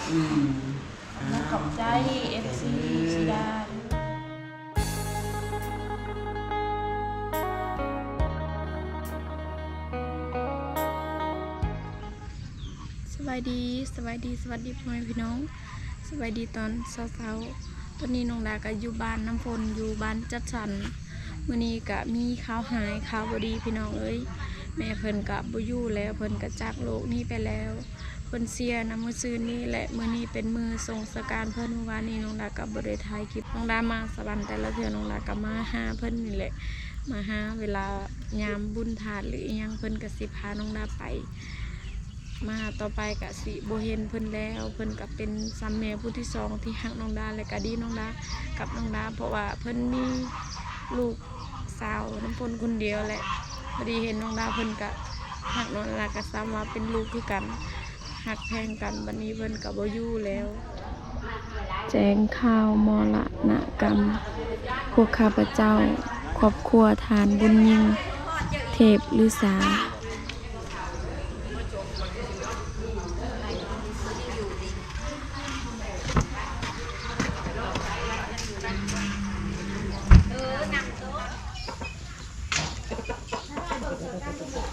ອືມ ຂອບໃຈ ເອັຟຊີ ຊິດາ. ສະບາຍດີ ສະບາຍດີ ສະຫວັດດີພໍ່ແມ່ພີ່ນ້ອງ ສະບາຍດີຕອນເຊົ້າໆ. ຕອນນີ້ນ້ອງດາກໍຢູ່ບ້ານນ້ຳຝົນ ຢູ່ບ້ານຈັດສັນ. ມື້ນີ້ກະມີຂ່າວຮ້າຍຂ່າວບໍ່ດີພີ່ນ້ອງເອີຍ ແມ່ເພິ່ນກະບໍ່ຢູ່ແລ້ວ ເພິ່ນກະຈາກໂລກນີ້ໄປແລ້ວ. ເພິ່ນເສຍນຳມື້ຊືນນີ້ ແລະ ມື້ນີ້ເປັນມື້ສົ່ງສະການເພິ່ນ. ມື້ວານນີ້ນ້ອງດາກໍບໍ່ໄດ້ຖ່າຍຄລິບ ນ້ອງດາມາສະຫວັນແຕ່ລະເທື່ອ ນ້ອງດາກໍມາຫາເພິ່ນນີ້ແຫຼະ ມາຫາເວລາຍາມບຸນທາດ ຫຼື ອີ່ຫຍັງ ເພິ່ນກໍຊິພານ້ອງດາໄປ. ມາຕໍ່ໄປກະຊິບໍ່ເຫັນເພິ່ນແລ້ວ. ເພິ່ນກະເປັນຊ້ຳແມ່ຜູ້ທີສອງທີ່ຮັກນ້ອງດາ ແລະກະດີນ້ອງດາ ກັບນ້ອງດາ ເພາະວ່າເພິ່ນມີລູກສາວນ້ຳຝົນຄົນດຽວ ແລະ ພໍດີເຫັນນ້ອງດາ ເພິ່ນກະຮັກນ້ອງດາ ກະຊ້ຳວ່າເປັນລູກຄືກັນ ຮັກແພງກັນ. ບັດນີ້ເພິ່ນກະບໍ່ຢູ່ແລ້ວ. ແຈ້ງຂ່າວມໍລະນະກຳ ພວກຂ້າພະເຈົ້າ ຄອບຄົວທ່ານບຸນຍິງ ເທບລືສາ.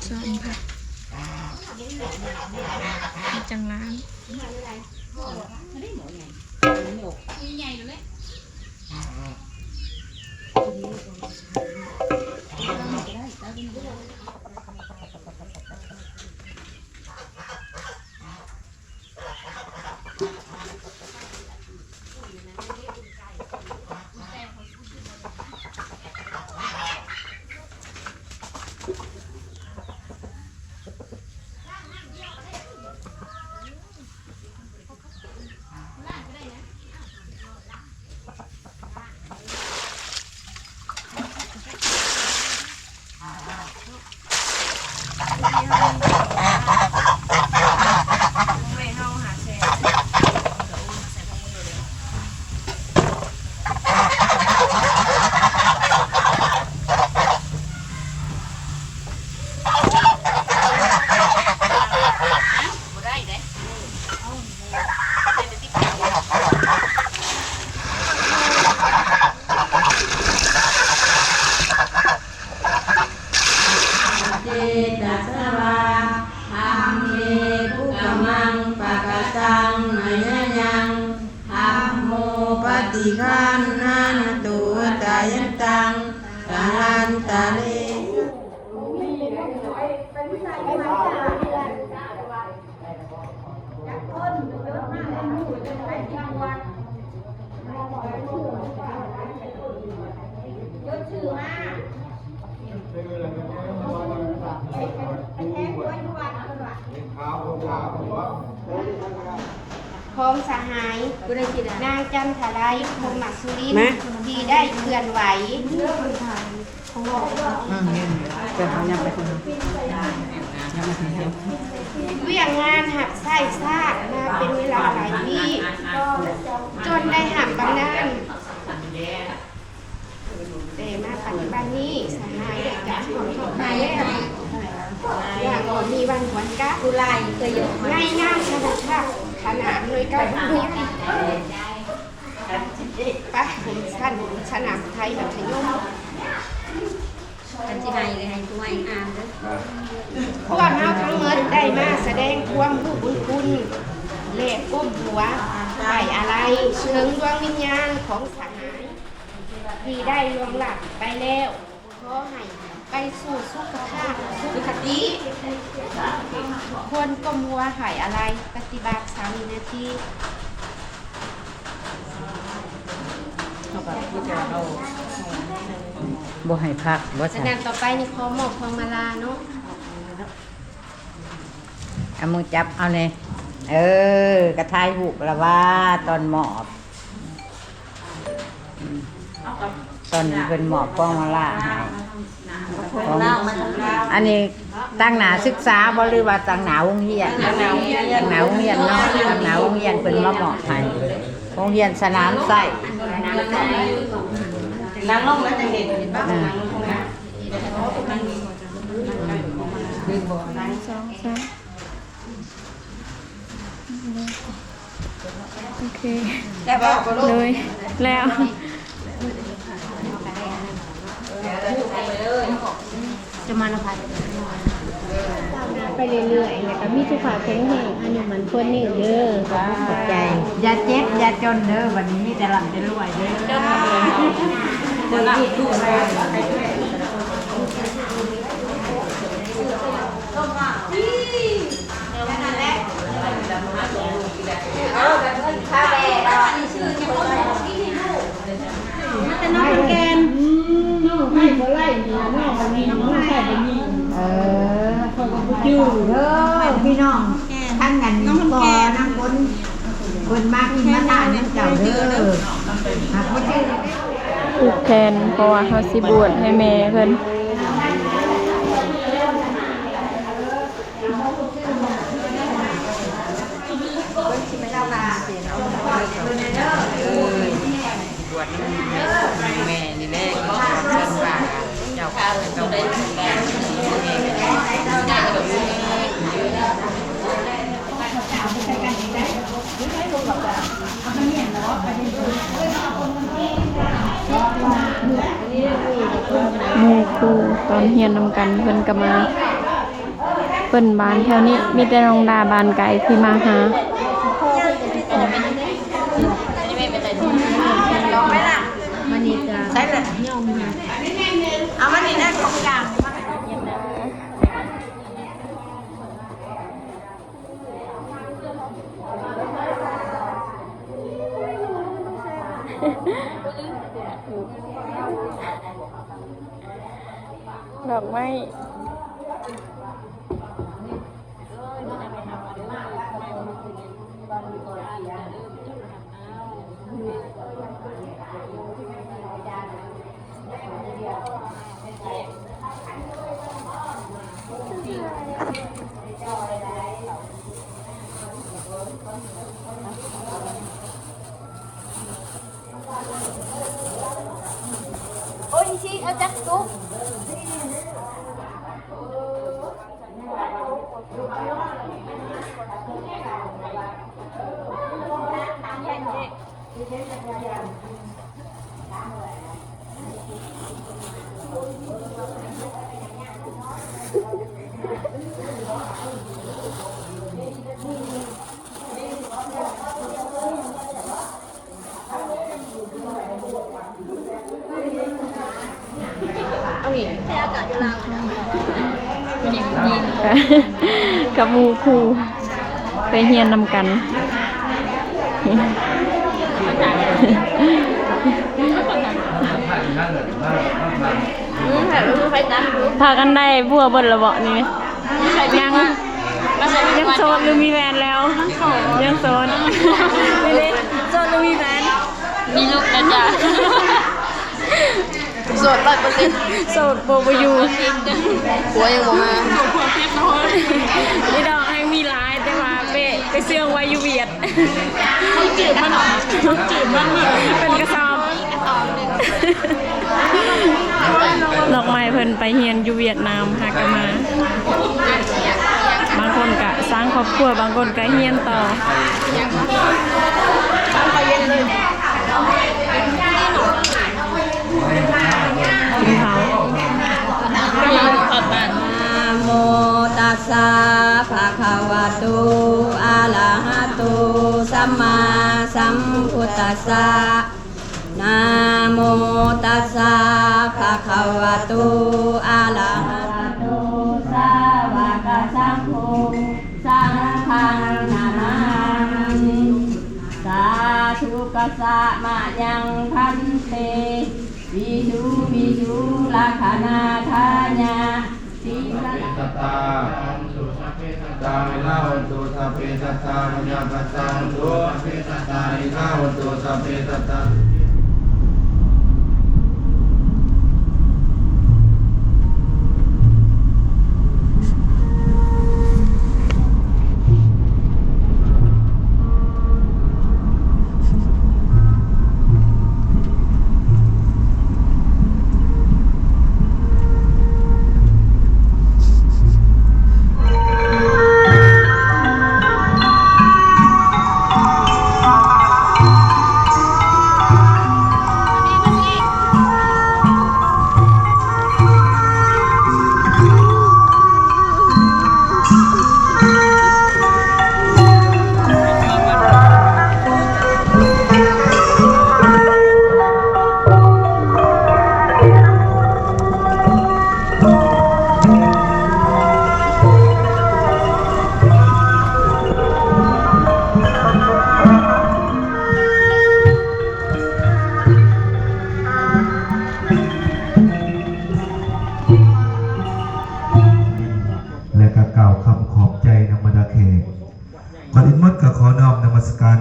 ສອງພັນ ຈັງລ້ານ. ເຈຕັດສະວາ ທຳເມ ປຸກກະມັງ ປະກະຕັງ ມະຍາຍັງ ທຳໂມ ປະຕິຄັນນານະຕຸ ອາຈາຍັນຕັງ ກະລັນຕະເລ. ຂອງສະຫາຍ ນາງຈັນທະໄລ ພົມມະສຸລິນ ທີ່ໄດ້ເຄື່ອນໄຫວ ອືມ ແຕ່ເຮົາຍັງໄປຄົນ ຍັງມາເຖິງແຖວ ວຽກງານຮັບໃຊ້ຊາດມາເປັນເວລາຫຼາຍປີ ຈົນໄດ້ຮັບບຳນານ ແຕ່ມາປັດຈຸບັນນີ້ ສະຫາຍໄດ້ຈາກໂລກໄປແລ້ວ ຢ່າງບໍ່ມີວັນຫວນກັບ ໃນນາມສະຫະພັນຄະນະອຳນວຍການໂຮງຮຽນ ປະຖົມຊັ້ນ ຊັ້ນນຳໄທມັດທະຍົມ ຄັນຊິໃຫ້ ໃຫ້ຜູ້ໃຫຍ່ອ່ານເດີ. ພວກເຮົາທັງໝົດໄດ້ມາສະແດງຄວາມຮູ້ບຸນຄຸນ ແລະ ກົ້ມຫົວໄວ້ອາໄລເຖິງດວງວິນຍານຂອງສະຫາຍທີ່ໄດ້ລ່ວງລັບໄປແລ້ວ. ຂໍໃຫ້ໄປສູ່ສຸຄະຕາ ສຸຄະຕິ. ຄວນກົ້ມຫົວໄວ້ອາໄລ ປະຕິບັດສາມວິນາທີ. ເຮົາກໍມີແຕ່ວ່າເຮົາບໍ່ໃຫ້ພັກ ບໍ່ ສະນັ້ນ ຕໍ່ໄປນີ້ຂໍມອບພວງມາລາເນາະ. ເອົາມືຈັບເອົາແນ່ ເອີ ກະຖ່າຍຮູບລະວ່າຕອນມອບ ຕອນເພິ່ນມອບພວງມາລາໃຫ້ ອັນນີ້ຕາງໜ້າສຶກສາບໍ່ ຫຼືວ່າຕາງໜ້າໂຮງຮຽນ? ຕາງໜ້າໂຮງຮຽນເນາະ ຕາງໜ້າໂຮງຮຽນເພິ່ນມາມອບໃຫ້ ໂຮງຮຽນສະໜາມໄຊ. ນັ່ງລົງແລ້ວຈັ່ງເຫັນ ນັ່ງລົງ ສອງ ສາມ. ໂອເຄ ແລ້ວບໍ່? ໂດຍ ແລ້ວ ຈະມານະພັດ ໄປເລື້ອຍໆ ແລ້ວກໍມີສຸຂະແຂງແຮງ ອາຍຸໝັ້ນຂວັນຍືນເດີ. ຂອບໃຈ. ຢ່າເຈັບຢ່າຈົນເດີ ບັດນີ້ມີແຕ່ລ່ຳແຕ່ລວຍເດີ. ຄົນທີ່ທຸກ ມາແຕ່ນ້ອງແກ່ນ ອືມ ນ້ອງໄຟບໍ່ໄລ່ນີ້ ນ້ອງອັນນີ້ ນ້ອງໄຟບໍ່ມີ ເອີ ຂ້ອຍກໍບໍ່ຈື່ເດີພີ່ນ້ອງ ທັງອັນ ນ້ອງແກ່ນ ພໍ່ນ້ຳຝົນ ເພິ່ນມາກິນມາທານນຳເຈົ້າເດີ ຫາກບໍ່ຈື່ ຜູກແຂນ ເພາະວ່າເຮົາຊິບວດໃຫ້ແມ່ເພິ່ນ. ບວດນຳແມ່ນີ້ແຫຼະ ເຈົ້າ ເຈົ້າ ໝູ່ຄູ່ຕອນຮຽນນຳກັນເພິ່ນກໍມາ. ເພິ່ນບ້ານແຖວນີ້ ມີແຕ່ນ້ອງດາບ້ານໄກທີ່ມາຫາ. ດອກໄມ້. ໂອ້ຍ ອີຊີ ເອົາຈັກຕຸກ. ກັບໝູ່ຄູ່ໄປຮຽນນຳກັນ ພາກັນໄດ້ຜົວເບິດແລ້ວເບາະນີ້? ຍັງ ຍັງໂສດຫຼືມີແຟນແລ້ວ? ຍັງໂສດ ນີ້ເດ້ ໂສດຫຼືມີແຟນ? ມີລູກແລ້ວຈ້າ. ໂສດຮ້ອຍເປີເຊັນ ໂສດບໍ່ ບໍ່ຢູ່ ຜົວຍັງບໍ່ມາ. ອີດອກແຮ່ງມີຫຼາຍ ແຕ່ວ່າໄປ ໄປເຊື່ອງໄວ້ຢູ່ຫວຽດ. ຄົນຈີບມັນ ຄົນຈີບມັນ ເປັນກະສອບ. ດອກໄມ້ເພິ່ນໄປຮຽນຢູ່ຫວຽດນາມ ຫາກະມາ. ບາງຄົນກະສ້າງຄອບຄົວ ບາງຄົນກະຮຽນຕໍ່. ກິນເຂົ້າ. ນະໂມຕັດສະ ພະຄະວະໂຕ ອະລະຫະໂຕ ສຳມາສຳພຸດທັດສະ. ນະໂມຕັດສະ ພະຄະວະໂຕ ອະລະຫະໂຕ ສາວະກະສັງໂຄ ສັງຄັງນະມາມິ. ສາທຸກະສະມະຍັງ ພັນເຕ ວິສຸ ວິສຸ ລັກຂະນາທາຍະ ຕິສະ ສັບເປ ສັດຕາ ໂຫນຕຸ ສັບເປ ສັດຕາ ມະຍາປັດຕາ ໂຫນຕຸ ສັບເປ ສັດຕາ ໂຫນຕຸ ສັບເປ ສັດຕາ. ເ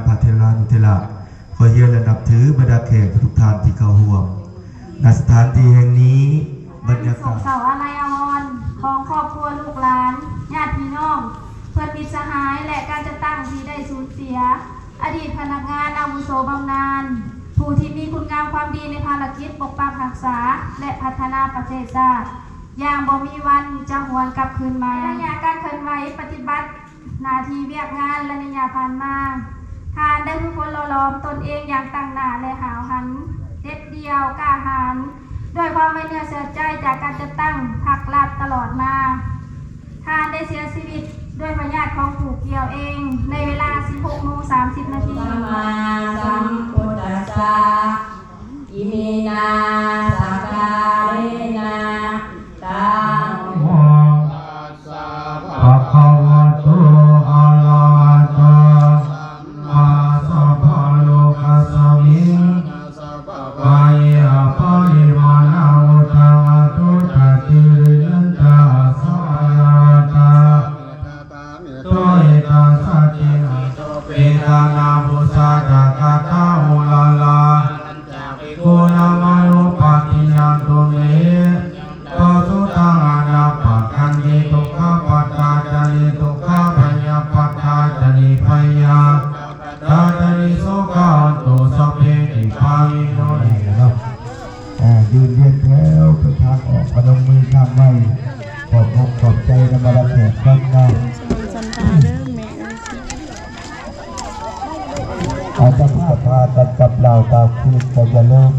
ພະເຖລານຸເຖລະ ຂໍຮຽນ ແລະ ນັບຖື ບັນດາແຂກທຸກໆທ່ານທີ່ເຂົ້າຮ່ວມ ນະສະຖານທີ່ແຫ່ງນີ້ ບັນຍາກາດ ໂສກເສົ້າອາໄລອາວອນຂອງຄອບຄົວລູກຫຼານ ຍາດພີ່ນ້ອງ ເພື່ອນມິດສະຫາຍ ແລະ ການຈັດຕັ້ງທີ່ໄດ້ສູນເສຍ ອະດີດພະນັກງານອາວຸໂສບຳນານ ຜູ້ທີ່ມີຄຸນງາມຄວາມດີໃນພາລະກິດປົກປັກຮັກສາ ແລະ ພັດທະນາປະເທດຊາດ ຢ່າງບໍ່ມີວັນຈະຫວນກັບຄືນມາ. ໃນໄລຍະການເຄື່ອນໄຫວປະຕິບັດໜ້າທີ່ວຽກງານໄລຍະຜ່ານມາ, ທ່ານໄດ້ຝຶກຝົນຫຼໍ່ຫຼອມຕົນເອງຢ່າງຕັ້ງໜ້າ ແລະ ຫ້າວຫັນ, ເດັດດ່ຽວ, ກ້າຫານ, ດ້ວຍຄວາມໄວ້ເນື້ອເຊື່ອໃຈຈາກການຈັດຕັ້ງພັກລັດຕະຫຼອດມາ. ທ່ານໄດ້ເສຍຊີວິດດ້ວຍພະຍາດຂອງປູກກ່ຽວເອງ ໃນເວລາສິບຫົກໂມງສາມສິບນາທີ. ສຳມາສຳພຸດທັດສະ ອິເມນະ ສາກາເລນະ ຕັງ ພະຄະວະໂຕ ອະລະຫະໂຕ ສຳມາສຳພຸດທັດສະ ກາຍະ ປະລິມານະ ໂອທາວາໂຕ ຈາຕິ ວິນຍັນຈະ ອາສະວະຍາວະຕາ ໂຕ ເອຕາສະ ເຈ ອະ ໂສ ເປ ທານາ ປຸ ສາ ຈາ ຄາ ຕາ ໂອ ລາ ລາ ໂກ ນາ ມາ ໂລ ປະຕິຍາ ຕຸ ເມ ໂຕ ສຸ ຕັງ ອະ ນາ ປະ ກັນ ເດ ທຸກ ຂະ ປັດ ຕາ ຈະ ເນ ທຸກ ຂະ ພະ ຍາ ປັດ ຕາ ຈະ ເນ ພະ ຍາ ຕາ ຈະ ເນ ໂສ ກະ ຫົນ ຕຸ ສະ ເພ ຕິ ພາ ວິ ໂນ ເນ ເນາະ. ອ່າ ຢືນລຽງແຖວໄປທາງອອກ ພະນົມມືຄ້າງໄວ້ ຂອບອົກຂອບໃຈນຳບັນດາແຂກເພິ່ນເນາະ. ອາ ເຈົ້າພາບພາກັນກັບລາວຕາມຄືນ ກໍຢ່າລືມ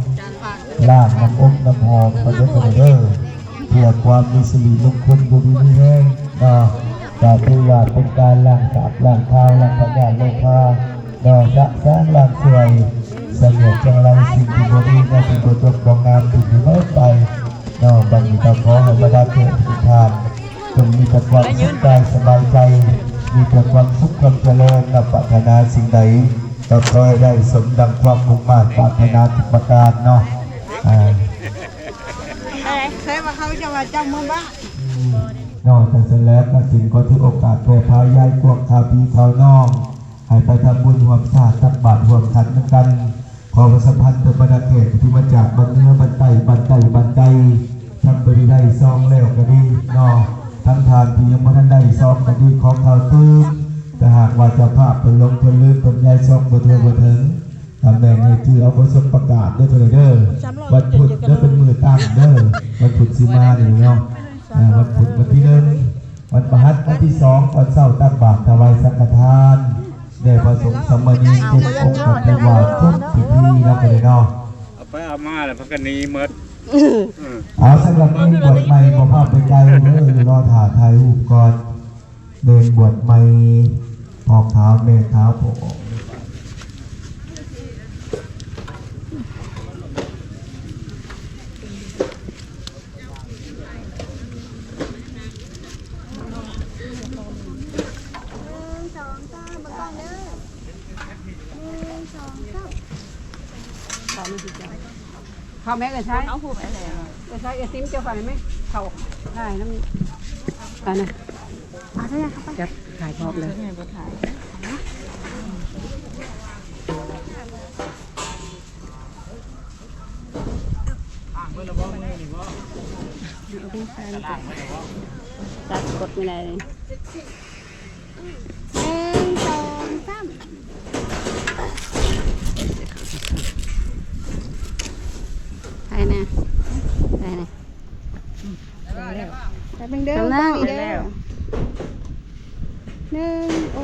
ລ້າງນ້ຳອົບນ້ຳຫອມກັນເດີ ເພື່ອຄວາມມີສິລິມົງຄົນ ຢູ່ດີມີແຮງເນາະ. ກໍຖືວ່າເປັນການລ້າງສາບລ້າງຄາວ ລ້າງພະຍາດໂລຄາ ເນາະ ສະສາງລ້າງຖ້ວຍ ສະເຫງວດຈັ່ງໄລສິ່ງທີ່ບໍ່ດີ ແລະ ສິ່ງບໍ່ຈົບບໍ່ງາມທີ່ຢູ່ເໝິດໄປເນາະ. ບັດນີ້ກໍຂໍໃຫ້ບັນດາແຂກທຸກທ່ານ ຈົ່ງມີແຕ່ຄວາມສຸກກາຍສະບາຍໃຈ ມີແຕ່ຄວາມສຸກຄວາມຈະເລີນເນາະ. ປາດຖະໜາສິ່ງໃດກໍຂໍໃຫ້ໄດ້ສົມດັ່ງຄວາມມຸ່ງມາດປາດຖະໜາທຸກປະການເນາະ. ອ່າ ແຕ່ວ່າເຂົາຈະວ່າເຈົ້າເມືອບ້ານເນາະ. ຈັ່ງຊັ້ນແລ້ວ ກະຊິນຂໍຖືໂອກາດແຜ່ພາຍາຍພວກຂ້າພີ່ຂ້ານ້ອງ ໃຫ້ໄປທຳບຸນຮ່ວມຊາດ ຕັກບາດຮ່ວມຂັນນຳກັນ. ຂໍປະຊາສຳພັນຕໍ່ບັນດາແຂກທີ່ມາຈາກບ້ານເໜືອ ບ້ານໃຕ້ ບ້ານໃຕ້ ບ້ານໄກ ທັງຜູ້ທີ່ໄດ້ຊອງແລ້ວກໍດີເນາະ, ທັງທ່ານທີ່ຍັງບໍ່ທັນໄດ້ຊອງກໍດີ ຂໍຂ່າວຕື່ມ. ຖ້າຫາກວ່າເຈົ້າພາບເພິ່ນຫຼົງເພິ່ນລືມ ເພິ່ນຍ້າຍຊອງບໍ່ທົ່ວບໍ່ເຖິງ ຕຳແໜ່ງໃຫ້ຈື່ເອົາ ບໍ່ສົມປະກາດເດີ ເດີ. ວັນພຸດເດີ ເປັນມື້ຕັ້ງເດີ ວັນພຸດຊິມານີ້ເນາະ. ອ່າ ວັນພຸດວັນທີໜຶ່ງ ວັນພະຫັດວັນທີສອງ ຕອນເຊົ້າຕັກບາດຖວາຍສັງຄະທານ ແດ່ພະສົງສາມະເນນເຈັດອົງ ກໍຖືວ່າຄົບພິທີເນາະ ກໍເລີຍເນາະ. ເອົາໄປເອົາມາແລ້ວພາກັນໜີໝົດ. ເອົາ ສຳລັບເພງບວດໃໝ່ບໍ່ພາໄປໄກເດີ ລໍຖ້າຖ່າຍຮູບກ່ອນ. ເພງບວດໃໝ່ ພໍ່ຂາວແມ່ຂາວ ພໍ່ອອກ ໜຶ່ງ ສອງ ສາມ ເບິ່ງກ້ອງເດີ ໜຶ່ງ ສອງ ສາມ. ເຂົ້າແມ່ເອີຍຊາຍ ເອົາຮູບໄປແລ້ວ ເອີຍຊາຍ ເອີຍຕິມ ເຈົ້າເຂົ້າໄດ້ໄໝ? ເຂົ້າໄດ້ນຳ ໄປນະ ອ່າ ເຈົ້າຍ່າງເຂົ້າໄປ ຈັບຖ່າຍພ້ອມເລີຍ. ຕັດກົດໄມ່ໄດ້ເລີຍ. ໜຶ່ງ ສອງ ສາມ ໃຜນະ ໃຜນະ ແປັບໜຶ່ງເດີ ກຳລັງ ເບິ່ງອີກເດີ ໜຶ່ງ ໂອ້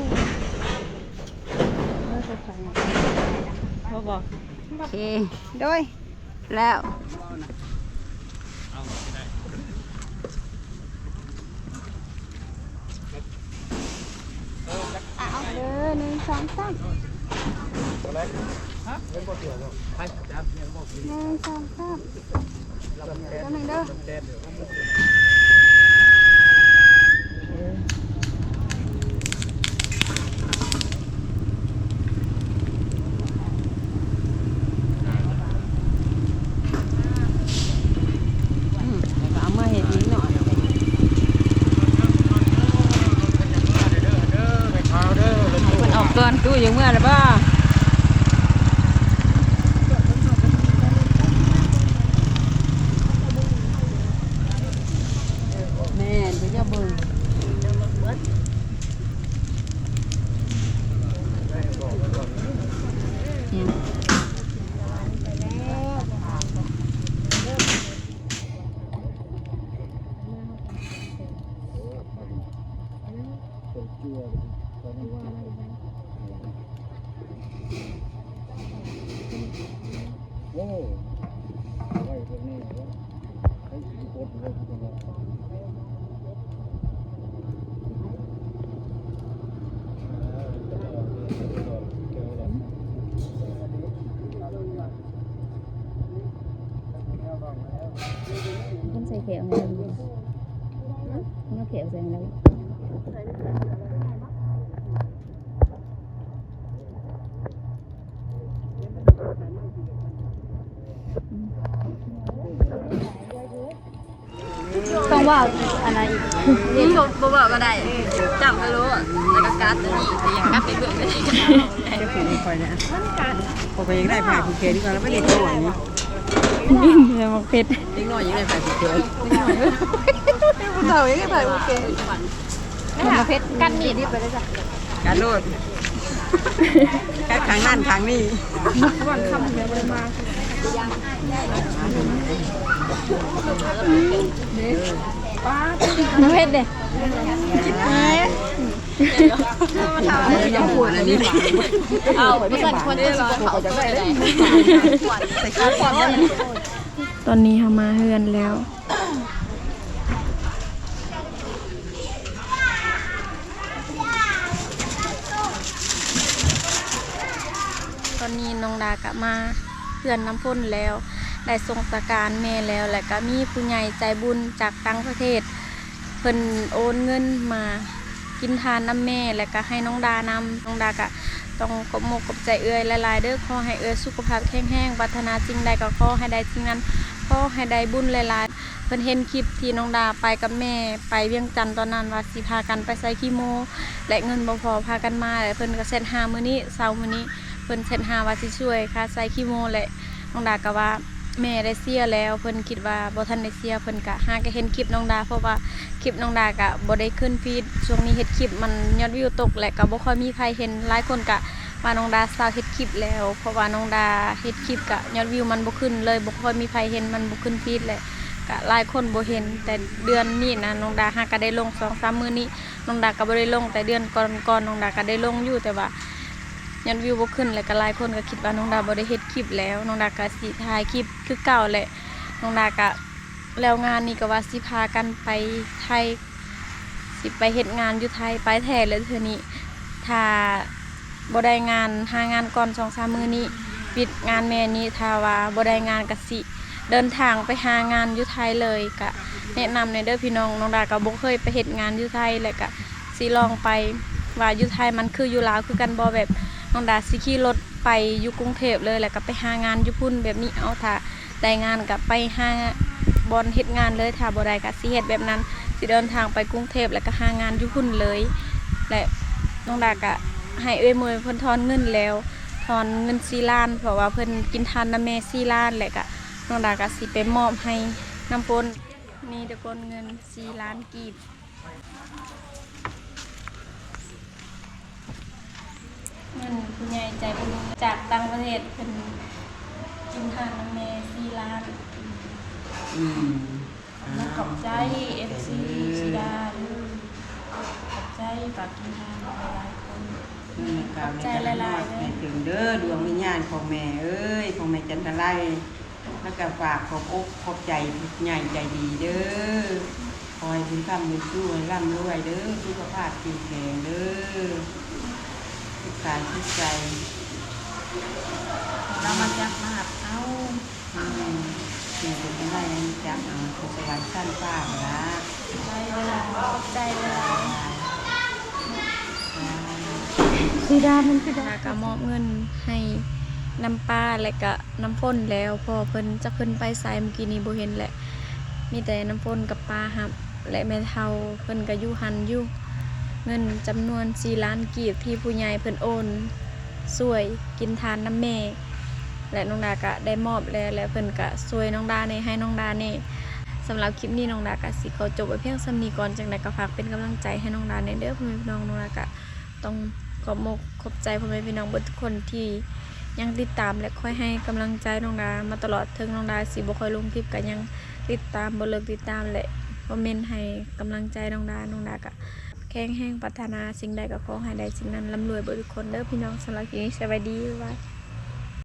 ພໍບໍ່? ໂອເຄ ໂດຍ ແລ້ວ ເດີ ໜຶ່ງ ສອງ ສາມ ໜຶ່ງ ສອງ ສາມ ແປັບໜຶ່ງເດີ. ອືມ ແລ້ວກໍເອົາມາເຮັດອີກເນາະ ເພິ່ນອອກກ່ອນ. ຕູ້ຢາກເມືອແລ້ວບໍ່? ໄວ້ພວກນີ້ເນາະ ໃຫ້ຊິກົດເລີຍ ມັນໃສ່ແຂວໃຫ້ເຮົາຢູ່ ເອົາແຂວໃສ່ໃຫ້ເຮົາ. ຕ້ອງເວົ້າອັນນັ້ນອີກ ບໍ່ ບໍ່ເວົ້າກໍໄດ້ ຈ້ຳໄປໂລດ ແລ້ວກໍກັດຕົວນີ້ ກໍຍັງກັດໄປເບິ່ງເລີຍ. ເຈົ້າຂອງຂ້ອຍນະ ຂ້ອຍກໍຢາກໄດ້ຜ້າຜູກແຂນຄືກັນ ແລ້ວໄປເດັດນ້ອຍນີ້ ແລ້ວໝາກເຜັດ ເດັກນ້ອຍຢາກໄດ້ຜ້າຜູກແຂນ ຜູ້ເຖົ້າຢາກໄດ້ຜ້າຜູກແຂນ. ເຜັດ ກັດມີດນີ້ໄປເລີຍຈ້ະ ກັດໂລດ ກັດຂ້າງນັ້ນຂ້າງນີ້. ເຜັດເດ້ ເອົາ ບໍ່ຊັ້ນຄວນຈະຊິບໍ່ເຂົ້າ. ຕອນນີ້ເຮົາມາເຮືອນແລ້ວ. ຕອນນີ້ນ້ອງດາກະມາເຮືອນນ້ຳຝົນແລ້ວ ໄດ້ສົ່ງສະການແມ່ແລ້ວ ແລະກະມີຜູ້ໃຫຍ່ໃຈບຸນຈາກຕ່າງປະເທດ ເພິ່ນໂອນເງິນມາກິນທານນຳແມ່ ແລະກະໃຫ້ນ້ອງດານຳ. ນ້ອງດາກະຕ້ອງຂອບມົກຂອບໃຈເອື້ອຍຫຼາຍໆເດີ້ ຂໍໃຫ້ເອື້ອຍສຸຂະພາບແຂງແຮງ ປາດຖະໜາສິ່ງໃດກໍຂໍໃຫ້ໄດ້ສິ່ງນັ້ນ ຂໍໃຫ້ໄດ້ບຸນຫຼາຍໆ. ເພິ່ນເຫັນຄລິບທີ່ນ້ອງດາໄປກັບແມ່ໄປວຽງຈັນຕອນນັ້ນ ວ່າຊິພາກັນໄປໃສ່ຄີໂມ ແລະເງິນບໍ່ພໍພາກັນມາ ແລະເພິ່ນກໍແຊັດຫາມື້ນີ້ ເຊົ້າມື້ນີ້ ເພິ່ນແຊັດຫາວ່າຊິຊ່ວຍຄ່າໃສ່ຄີໂມ ແລະນ້ອງດາກໍວ່າແມ່ໄດ້ເສຍແລ້ວ ເພິ່ນຄິດວ່າບໍ່ທັນໄດ້ເສຍ ເພິ່ນກໍຫາກໍເຫັນຄລິບນ້ອງດາ ເພາະວ່າຄລິບນ້ອງດາກໍບໍ່ໄດ້ຂຶ້ນຟີດ ຊ່ວງນີ້ເຮັດຄລິບມັນຍອດວິວຕົກ ແລະກໍບໍ່ຄ່ອຍມີໃຜເຫັນ ຫຼາຍຄົນກໍ ວ່ານ້ອງດາເຊົາເຮັດຄລິບແລ້ວ ເພາະວ່ານ້ອງດາເຮັດຄລິບກະຍອດວິວມັນບໍ່ຂຶ້ນເລີຍ ບໍ່ຄ່ອຍມີໃຜເຫັນ ມັນບໍ່ຂຶ້ນຟີດ ແລະກະຫຼາຍຄົນບໍ່ເຫັນ. ແຕ່ເດືອນນີ້ນະ ນ້ອງດາຫາກະໄດ້ລົງສອງສາມມື້ນີ້ ນ້ອງດາກະບໍ່ໄດ້ລົງ ແຕ່ເດືອນກ່ອນໆ ນ້ອງດາກະໄດ້ລົງຢູ່ ແຕ່ວ່າຍອດວິວບໍ່ຂຶ້ນ ແລະກະຫຼາຍຄົນກະຄິດວ່ານ້ອງດາບໍ່ໄດ້ເຮັດຄລິບແລ້ວ. ນ້ອງດາກະຊິຖ່າຍຄລິບຄືເກົ່າ ແລະນ້ອງດາກະ ແລ້ວງານນີ້ກໍວ່າຊິພາກັນໄປໄທ ຊິໄປເຮັດງານຢູ່ໄທ ໄປແທ້ເລີຍເທື່ອນີ້ ຖ້າບໍ່ໄດ້ງານ ຫາງານກ່ອນສອງສາມມື້ນີ້ ປິດງານແມ່ນີ້ ຖ້າວ່າບໍ່ໄດ້ງານກໍຊິເດີນທາງໄປຫາງານຢູ່ໄທເລີຍ. ກະແນະນຳແດ່ເດີ້ພີ່ນ້ອງ ນ້ອງດາກໍບໍ່ເຄີຍໄປເຮັດງານຢູ່ໄທ ແລະກະຊິລອງໄປວ່າຢູ່ໄທມັນຄືຢູ່ລາວຄືກັນບໍ່ ແບບນ້ອງດາຊິຂີ່ລົດໄປຢູ່ກຸງເທບເລີຍ ແລ້ວກໍໄປຫາງານຢູ່ພຸ້ນແບບນີ້ ເອົາ ຖ້າ ໄດ້ງານກະໄປຫາບ່ອນເຮັດງານເລີຍ ຖ້າບໍ່ໄດ້ກະຊິເຮັດແບບນັ້ນ ຊິເດີນທາງໄປກຸງເທບ ແລ້ວກະຫາງານຢູ່ພຸ້ນເລີຍ. ແລະນ້ອງດາກະໃຫ້ເອື້ອຍໝົຍເພິ່ນທອນເງິນແລ້ວ ທອນເງິນສີ່ລ້ານ ເພາະວ່າເພິ່ນກິນທານນຳແມ່ສີ່ລ້ານ ແລ້ວກະນ້ອງດາກະຊິໄປມອບໃຫ້ນ້ຳຝົນ. ນີ້ທຸກຄົນ ເງິນສີ່ລ້ານກີບ. ເງິນຜູ້ໃຫຍ່ໃຈບຸນຈາກຕ່າງປະເທດ ເພິ່ນກິນທານນຳແມ່ສີ່ລ້ານ. ອືມ ຂອບໃຈ ຂອບໃຈ ເອັຟຊີ ຊິດາເດີ ຂອບໃຈ ຝາກກິນທານຫຼາຍໆຄົນ. ເງິນເຂົ້າໃນກະລະນອດໃຫ້ເຖິງເດີ ດວງວິນຍານຂອງແມ່ເອີຍ ຂອງແມ່ຈັນທະໄລ. ແລ້ວກໍຝາກຂອບອົກຂອບໃຈຜູ້ໃຫຍ່ໃຈດີເດີ ຂໍໃຫ້ບຸນຄ້ຳບຸນຊູໃຫ້ລ່ຳລວຍເດີ ສຸຂະພາບເຂັ້ມແຂງເດີ ສຸກກາຍສຸກໃຈ. ລາວມາຈັບມາຮັບເອົາ ອືມ ແມ່ເປັນຈັ່ງໃດ ຈັບເອົາ ສະຫວັນຊັ້ນຟ້າພຸ້ນລະ. ໃຈຫຼາຍ ຂອບໃຈຫຼາຍ. ສີດາ ມັນຄືດາ ແລ້ວກໍມອບເງິນໃຫ້ນ້ຳປ້າ ແລ້ວກໍນ້ຳຝົນແລ້ວ ເພາະວ່າເພິ່ນ ຈັກເພິ່ນໄປໃສ ມື້ກີ້ນີ້ບໍ່ເຫັນແຫຼະ ມີແຕ່ນ້ຳຝົນກັບປ້າຮັບ ແລະແມ່ເຖົ້າເພິ່ນກໍຢູ່ຫັ້ນຢູ່. ເງິນຈຳນວນສີ່ລ້ານກີບ ທີ່ຜູ້ໃຫຍ່ເພິ່ນໂອນຊ່ວຍກິນທານນຳແມ່ ແລະນ້ອງດາກະໄດ້ມອບແລ້ວ ແລະເພິ່ນກະຊ່ວຍນ້ອງດາແດ່ ໃຫ້ນ້ອງດາແດ່. ສຳລັບຄລິບນີ້ນ້ອງດາກະຊິຂໍຈົບໄວ້ພຽງສ່ຳນີ້ກ່ອນ ຈັ່ງໃດກໍຝາກເປັນກຳລັງໃຈໃຫ້ນ້ອງດາແດ່ເດີ ພໍ່ແມ່ພີ່ນ້ອງ. ນ້ອງດາກະຕ້ອງຂອບມົກຂອບໃຈພໍ່ແມ່ພີ່ນ້ອງເບິດທຸກຄົນທີ່ຍັງຕິດຕາມ ແລະຄອຍໃຫ້ກຳລັງໃຈນ້ອງດາມາຕະຫຼອດ ເຖິງນ້ອງດາຊິບໍ່ຄ່ອຍລົງຄລິບ ກະຍັງຕິດຕາມ ບໍ່ເລີກຕິດຕາມ ແລະຄອມເມັນໃຫ້ກຳລັງໃຈນ້ອງດາ. ນ້ອງດາກະແຂງແຮງ ປາດຖະໜາສິ່ງໃດກໍຂໍໃຫ້ໄດ້ສິ່ງນັ້ນ ລ່ຳລວຍເບິດທຸກຄົນເດີພີ່ນ້ອງ. ສຳລັບຄລິບນີ້ ສະບາຍດີ ບາຍບາຍ.